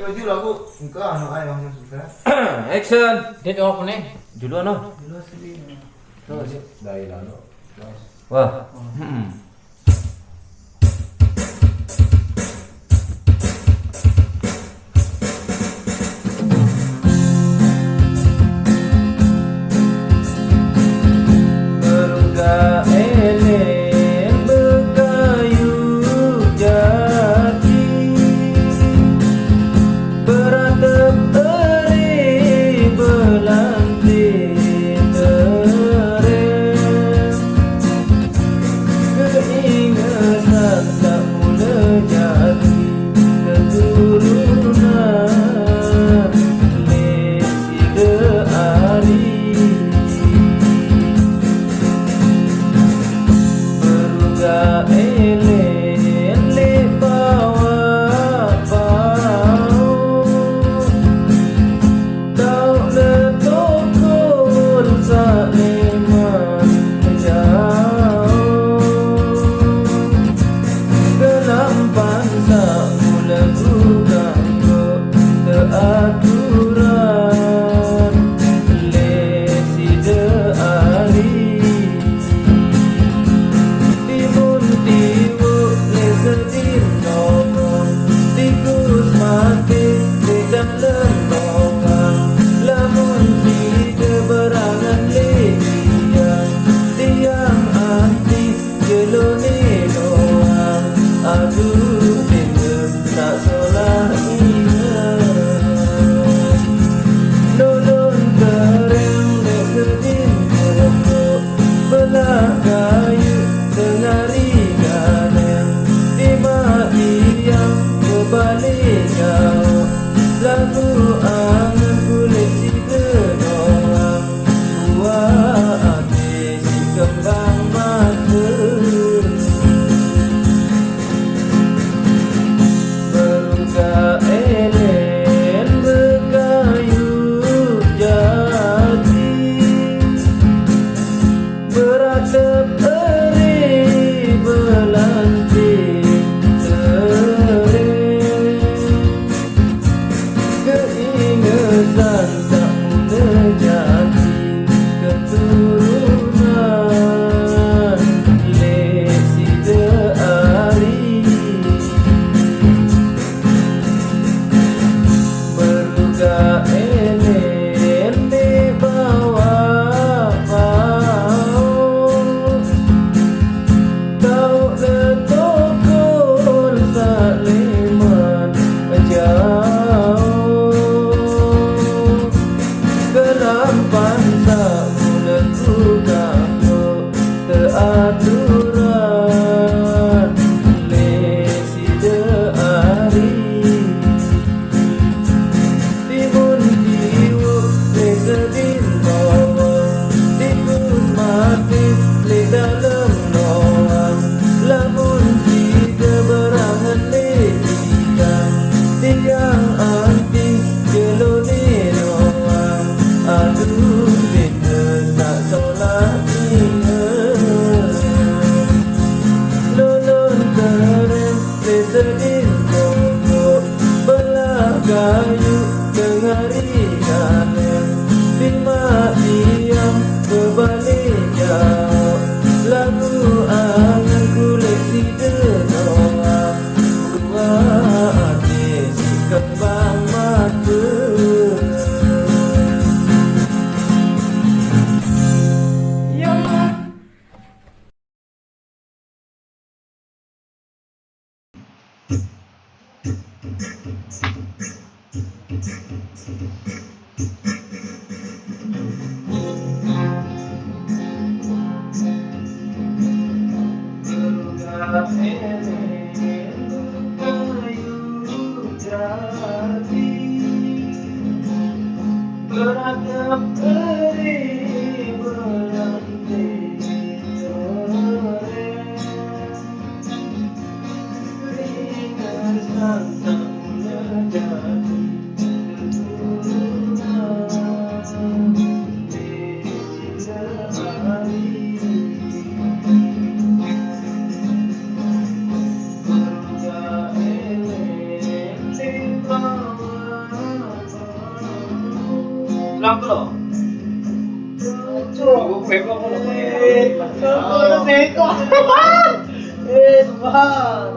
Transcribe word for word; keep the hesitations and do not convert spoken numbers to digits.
Tujuh lagu. Engkau anu ai yang suka. Action. Dia doa apa ni? Judul anu? Judul sedih. Terus. Dari lalu. Terus. Wah. Hmm. Beruga eleng bekayu jati, beratap eri belanti tereng. Keingetan semula jati keturunan lesi de ari. Beruga eleng lek bawa bau. Tau letokol sak leman jauh. Kelampan sak mula gudang kok teaturan lesi de ari. Timun tiwuk lesa din nongong, tikus mati di dalem nongong. Lamun sida berangan lek tiang, tiang anti jelo ni nongong. Aduh, dinda tak solah ingat. Lulun tereng lek sedin kerepuk, belah kayu tengari ganeng, di mak tiang kebalik jauh. Lagu angan kulit sida doang, buah ati si kembang mata. Beruga eleng bekayu jati, beratap eri belanti tereng. Keingetan semula jati keturunan lesi de ari. Beruga eleng di bawah bau. Tau letokol sak leman jauh. Kelampan sak mula gudang kok teaturan lesi de ari. Timun tiwuk lesa din bawang, tikus mati lek dalem loang. Lamun sida berangan lek tiang, tiang anti jelo ni loang. Aduh, dinda tak solah ingat. Lulun tereng lesa din tongkok, belah kayu tengari ganeng. Di mak tiang kebalik jauh, lagu angan kulit sida doang. Buah ati si kembang mata. Ya. Beratap eri belanti tereng. Lang ko lo. Beko. Eh, Tuhan.